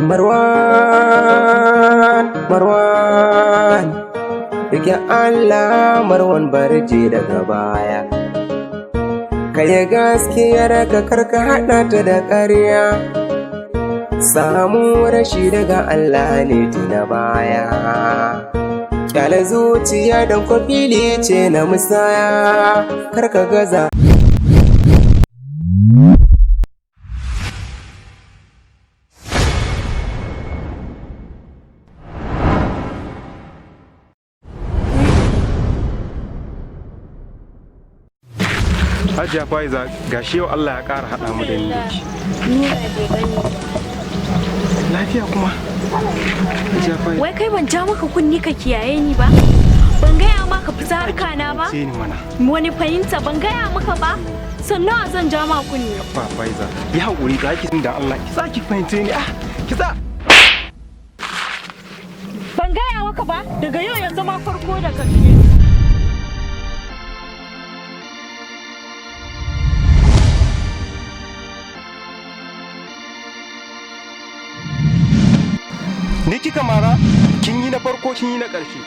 Marwan, Marwan, rike Allah Marwan barje daga baya. Ka yi gaskiyar ka karka haɗa ta da ƙarya. Samu rashi daga Allah ne tuna baya. Kyale zuciya don kwafili ce na musaya, karka gaza. Hajiya Faiza, gashi yau Allah ya ƙara haɗa mu da ni da ke. Nura bai gani ba. Lafiya kuma? Hajiya Faiza. Wai kai ban ja maka kunni ka kiyaye ni ba? Ban gaya maka fita harka na ba? Sai ni mana. Wani fahimta ban gaya maka ba? Sannan zan ja ma kunni. Ba Faiza, yi haƙuri za ki da Allah ki sa ki fahimce ni, ah ki sa. Ban gaya maka ba? Daga yau ya zama farko da ƙarshe. Ni kika mara, kin yi na farko kin yi na ƙarshe.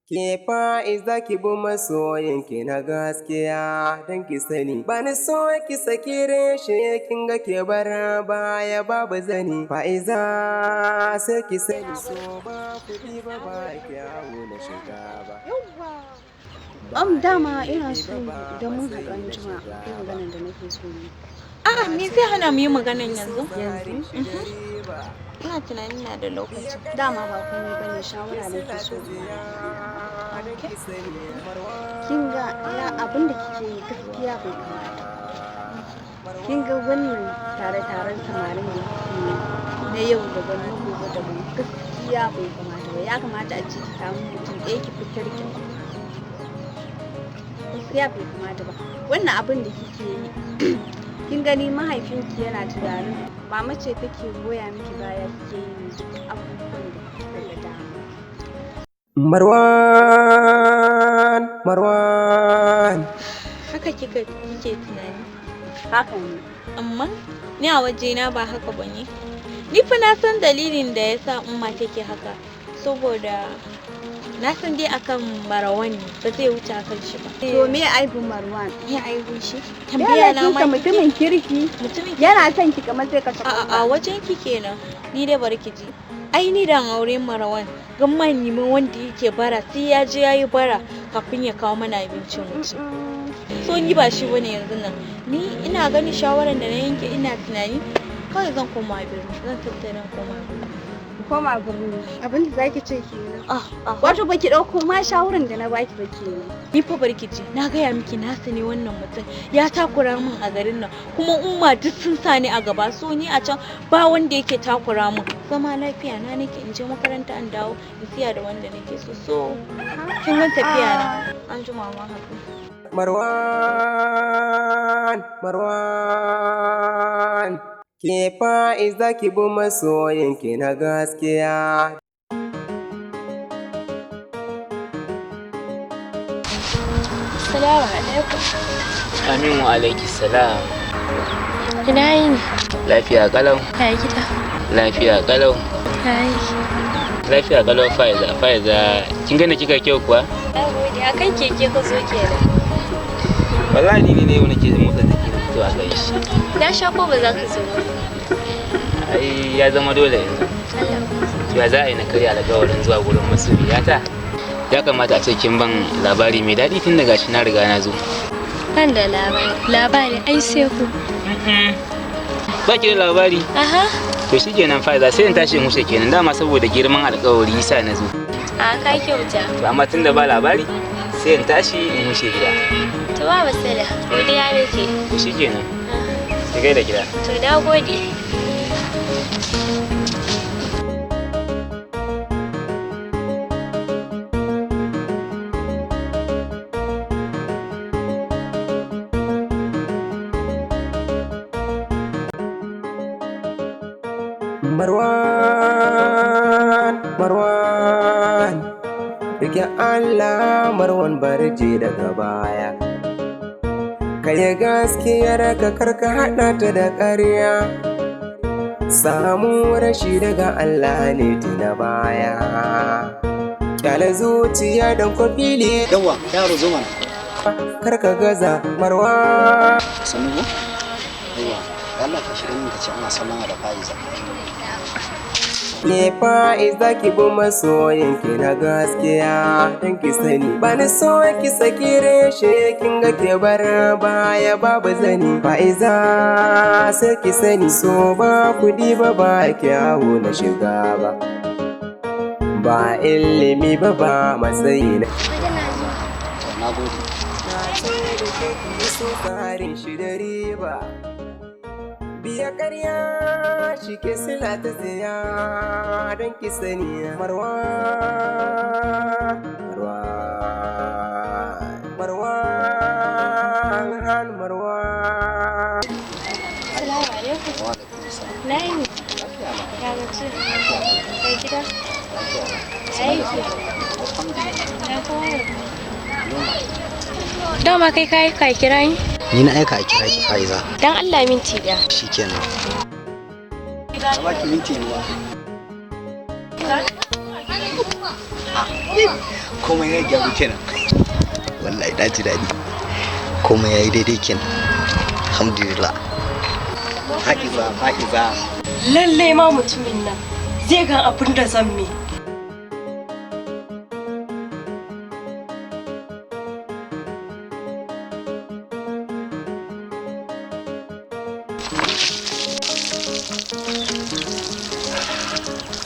Ke fa'iza ki bi masoyinki na gaskiya don ki sani. Ba ni so ki saki reshe kin ga ke bar baya babu zani. Fa'iza sai ki sani so ba kuɗi ba ba kyawu na shiga ba. Dama ina so idan mun haɗu an jima akwai maganar da nake so yi. A'a, me zai hana mu yi maganan yanzu? Yanzu? Ina tunanin na da lokaci. Dama ba komai bane, shawara nake so in bayar. Kin ga ya abin da kike yi gaskiya bai kamata. Kin ga wannan tare-taren samarin da kike yi na yau daban na gobe daban gaskiya bai kamata ba. Ya kamata a ce ki samu mutum ɗaya ki fitar ki. Gaskiya bai kamata ba. Wannan abin da kike yi kin gani mahaifinki yana tunanin mama ce take goya miki baya kike yin duk abubuwan da kika ga dama. Marwan, Marwan. Haka kika kike tunani. Haka ne. Amma ni a wajena ba haka bane. Ni fa na san dalilin da yasa umma take haka. Saboda na san dai akan Marwan ne, ba zai wuce akan shi ba. To me aibin Marwan? Me aibin shi? Tambaya na ma mutumin kirki. Mutumin yana son ki kamar sai ka saka. A wajen ki kenan. Ni dai bari ki ji. Ai ni dan aure Marwan. Gamma nemi wanda yake bara sai ya je yayi bara kafin ya kawo mana abincin mu ci. So ni ba shi bane yanzu nan. Ni ina ganin shawaran da na yanke ina tunani kawai zan koma birni, zan tattara koma birni. Koma birni. Abin da zaki ce kenan. Wato baki dauko ma shawaran da na baki ba kenan. Ni fa barki ji, na gaya miki na sani wannan mutum ya takura min a garin nan, kuma umma duk sun sa ni a gaba, so ni a can ba wanda yake takura min. Zama lafiya na nake, in je makaranta in dawo in siya da wanda nake so. So kin ga tafiya na. An jima ma haka. Marwan, Marwan. Ke fa'iza ki bi masoyinki na gaskiya. Assalamu alaikum. Amin wa alaiki salam. Ina yini? Lafiya kalau. Ya gida? Lafiya kalau. Ya aiki? Lafiya kalau Faiza. Faiza, kin gane kika kyau kuwa? Na gode. Akan keke ka zo kenan. Wallahi ni ne yau nake motsa jiki na fito a kai shi. Na sha ko ba za ka zo ba? Ai ya zama dole yanzu. Allah. To ya za a yi na karya alƙawarin zuwa gurin masoyiyata? Ya kamata a ce kin ban labari mai daɗi tun daga shi na riga na zo. Ban da labari. Labari ai sai ku. Ba ki da labari? Aha. To shi kenan Faiza, sai in tashi in wuce kenan, dama saboda girman alƙawari yasa na zo. A ka kyauta. To amma tun da ba labari sai in tashi in wuce gida. To ba masala, godiya nake. To shi kenan. Ki gaida gida. To na gode. Marwan, Marwan, rike Allah Marwan barje daga baya. Ka yi gaskiyar ka karka haɗa ta da ƙarya. Samu rashi daga Allah ne tuna baya. Kyale zuciya don kwafili. Yawwa, yaro zo mana. Karka gaza Marwa. Sannu ko? Yawwa, Allah ka shiga min ka ce ana sallama da Faiza. Ke fa'iza ki bi masoyinki na gaskiya don ki sani. Ba ni so ki saki reshe kin ga ke bar baya babu zani. Fa'iza sai ki sani so ba kuɗi ba ba kyawu na shiga ba. Ba ilimi ba ba matsayi na. To, na gode. Na ce da ke ki so tsarin shi da riba. Biya ƙarya shi ke sila ta tsiya don ki sani Marwa. Marwa. Marwa. Marwa. Assalamu alaikum. Wa alaikum salam. Na yi ne. Ya gaji. Ya gida. Ya aiki. Ya kowa da kowa. Dama kai kayi ka kira ni? Ni na aika a kira ki Faiza. Dan Allah minti ɗaya. Shikenan. Na baki minti ruwa. Komai ya gyaru kenan. Wallahi na ji daɗi. Komai ya yi daidai kenan. Alhamdulillah. Fa'iza, Fa'iza. Lallai ma mutumin nan zai gan abin da zan mi.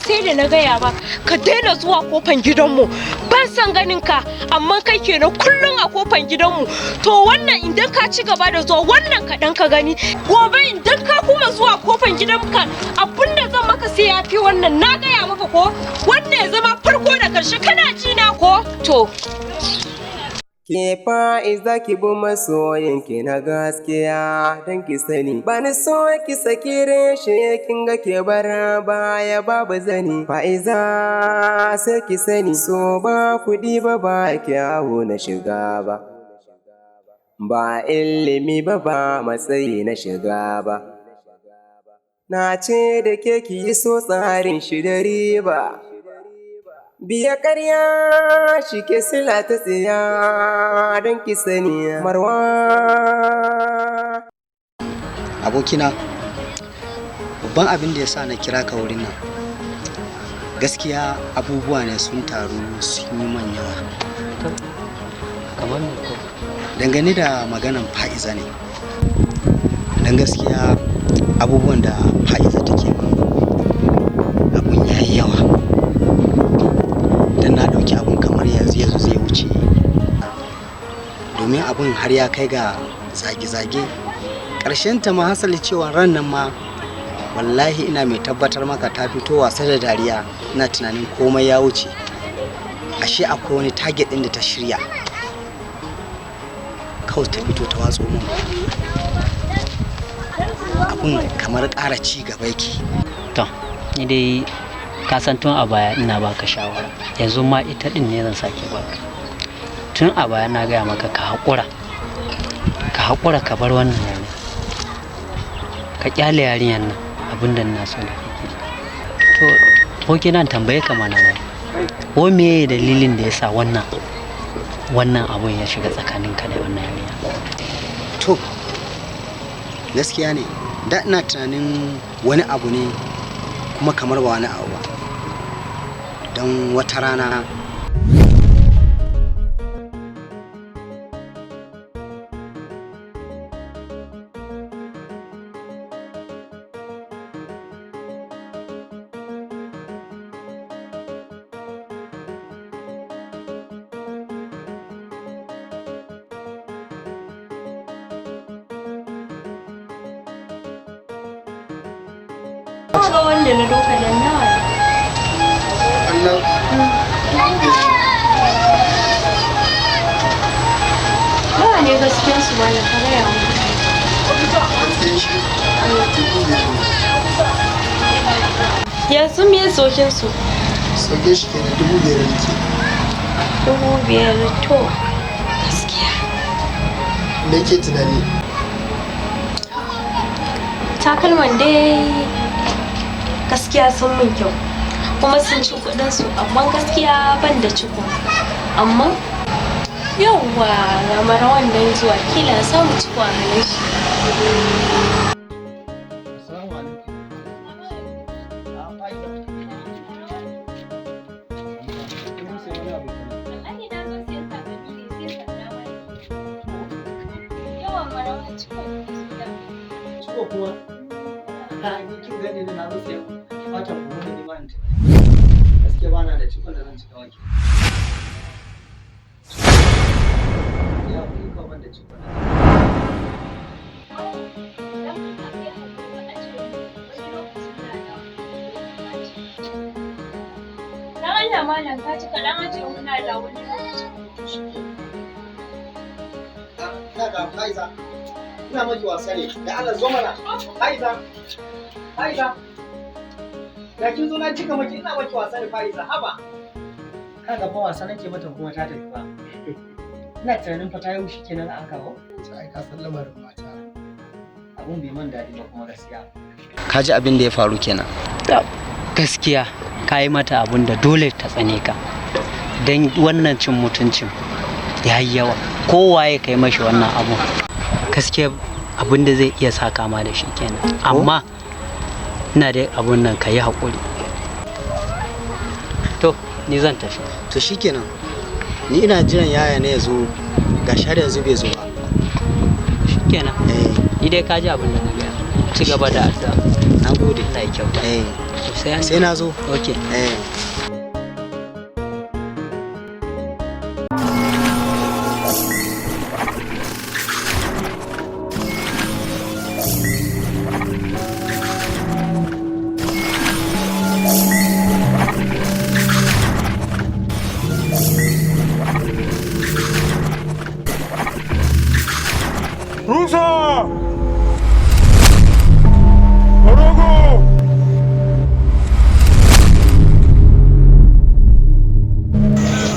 Sai da na gaya ba ka daina zuwa kofan gidanmu, ban san ganin ka, amma kai kenan kullum a kofan gidanmu. To wannan idan ka ci gaba da zuwa wannan kaɗan ka gani, gobe idan ka kuma zuwa kofan gidanka abinda zan maka sai ya fi wannan. Na gaya maka ko wannan ya zama farko da karshe, kana ji na ko? To. Ke fa'iza ki bi masoyinki na gaskiya don ki sani. Ba ni so ki saki reshe kin ga ke bar baya babu zani. Fa'iza sai ki sani so ba kuɗi ba ba kyawu na shiga ba. Ba ilimi ba ba matsayi na shiga ba. Na ce da ke ki yi so tsarin shi da riba. Biya ƙarya shi ke sila ta tsiya don ki sani Marwa. Abokina, babban abin da ya sa na kira ka wurin nan, gaskiya abubuwa ne sun taru sun yi man yawa. Kamar me ko? Dangane da maganan Fa'iza ne. Don gaskiya abubuwan da Fa'iza take min abun ya yi yawa. Don na ɗauki abun kamar yanzu yanzu zai wuce. Domin abun har ya kai ga zage-zage. Ta ma hasali cewa ran nan ma wallahi ina mai tabbatar maka ta fito wasa da dariya, ina tunanin komai ya wuce. Ashe akwai wani target ɗin da ta shirya. Kawai ta fito ta watso mun. Abun kamar ƙara ci gaba yake. To, ni dai ka san tun a baya ina baka shawara, yanzu ma ita din ne zan sake baka. Tun a baya na gaya maka ka haƙura, ka haƙura ka bar wannan yarinya, ka ƙyale yarinyar nan, abin da na so da kake. To, ko nan tambaye ka mana ba, ko me dalilin da ya sa wannan abun ya shiga tsakaninka da wannan yarinya? To, gaskiya ne, da ina tunanin wani abu ne kuma kamar ba wani abu ba. Don wata rana Ga wanda na doka da nawa ne? Nawa ne gaskiyan su malam, ka gaya mu. Yanzu me sokin su? Sauke shi kenan, 5,000 nake. 5,000, to gaskiya. Me ke tunani? Takalman dai gaskiya sun min kyau kuma sun ci kuɗin su, amma gaskiya ban da ciko. Amma yauwa ga Marawan nan zuwa, kila na samu ciko a hannun shi. Assalamu alaikum. Ah, Faiza. Kin sai wani abu kenan? Wallahi na zo siyan takalmi ne, sai sanda ma nake. Yawan Marawan, ciko ne su da. Ciko kuma? Ha, ni kin gani ni na zo sayan fatan buhu ne ni ma in tafi. Gaskiya bana da cikon da zan cika wake. Ya kuri kawai ban da cikon da zan. Dan Allah ka yi hakuri ka ajiye min wani lokacin na dawo. Dan Allah malam, ka ci kaɗan, ajiye mun, na dawo wani lokaci. Kaga Faiza, ina maki wasa ne, da Allah zo mana. Faiza, Faiza. Da kin zo na cika maki, ina maki wasa ne Faiza, haba. Kaga fa wasa nake mata kuma ta tafi ba. Ina tunanin fa ta yi shi kenan an kawo. Ai ka san lamarin mata. Abun bai man daɗi ba kuma gaskiya. Ka ji abin da ya faru kenan. Gaskiya ka yi mata abun da dole ta tsane ka, don wannan cin mutuncin ya yi yawa. Kowa ya kai mashi wannan abun, gaskiya abun da zai iya sa kama da shi kenan. Amma ina da abun nan, ka yi haƙuri. To, ni zan tafi. To shikenan. Ni ina jiran yaya ne ya zo, ga har yanzu bai zo ba. Shikenan, ni dai ka ji abin da na gaya. Ci gaba da addu'a. Na gode. Allah ya kyauta. Eh. To, sai an Sai na zo. Okay. Eh. Rusa! Orogo!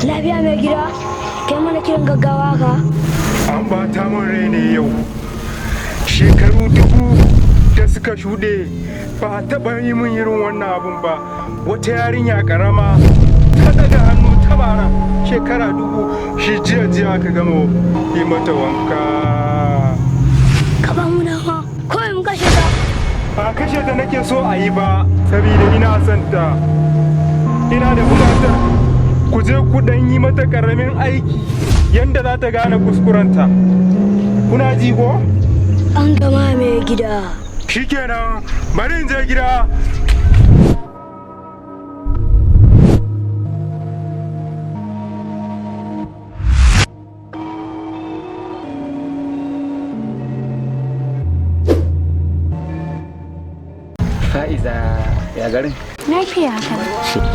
Lafiya mai gida, kai mana kiran gaggawa ka. An bata min rai ne yau. Shekaru 1000 da suka shuɗe ba a taɓa yi min irin wannan abun ba. Wata yarinya ƙarama ta ɗaga hannu ta bara shekara 1000, shi jiya jiya aka gama yi mata wanka. Ka ba mu dama, kawai mu kashe ta. Ba kashe ta nake so a yi ba, saboda ina son ta. Ina da bukatar ku je ku dan yi mata karamin aiki yanda za ta gane kuskurenta. Kuna ji ko? An gama mai gida. Shikenan, bari in je gida. Fa'iza, ya garin? Lafiya haka.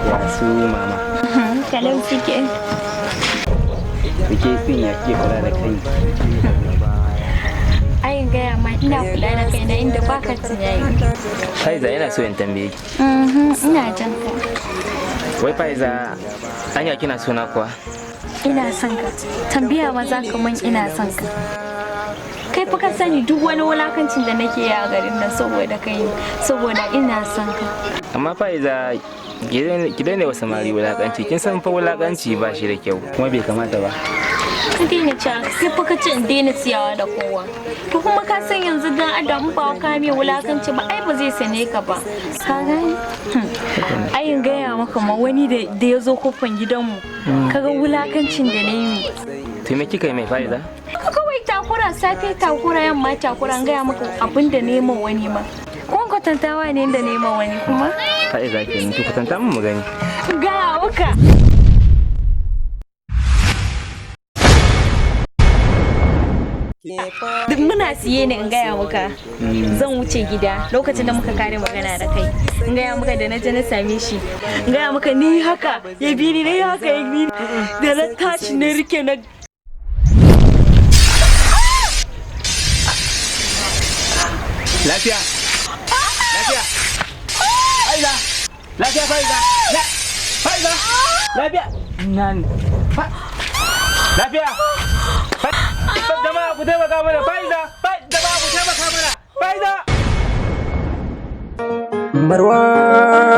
Ya su mama? Kalau suke. Bike fin ya ke kula da kai. Ai gaya ma, ina kula da kaina inda baka tunani. Fa'iza, ina so in tambaye ki. Ina jan ka. Wai Fa'iza, anya kina sona kuwa? Ina son ka. Tambaya ma za ka mun ina son ka. Kai fa ka sani duk wani wulakancin da nake yi a garin nan saboda kai ne, saboda ina son ka. Amma Fa'iza, ki daina wa samari wulakanci. Kin san fa wulakanci ba shi da kyau kuma bai kamata ba. Ka daina cewa, kai fa ka ce in daina siyawa da kowa. To kuma ka san yanzu dan adam ba ka mai wulakanci ba, ai ba zai sane ka ba. Ka gane? Ai in gaya maka ma, wani da ya zo kofan gidanmu, kaga wulakancin da na yi. To me kika yi mai, Fa'iza? Ka kawai takura, safe takura, yamma takura. An gaya maka abin da neman wani ma. Kun kwatantawa ne da neman wani kuma? Fa'iza kenan, to kwatanta mun mu gani. Gaya maka. Duk muna siye ne, in gaya maka. Zan wuce gida lokacin da muka kare magana da kai. In gaya maka, da na je na same shi. In gaya maka, ni haka ya bi ni, ni haka ya bi ni. Da na tashi na rike na Lafiya. Lafiya. Fa'iza. Lafiya Fa'iza. Fa'iza. Lafiya. Nan. Lafiya. Jama'a ku taimaka. Taimaka mana Faiza, jama'a ku taimaka mana Faiza. Marwan,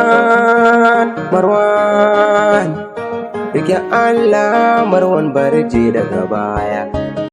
Marwan, rike Allah Marwan, barje daga baya.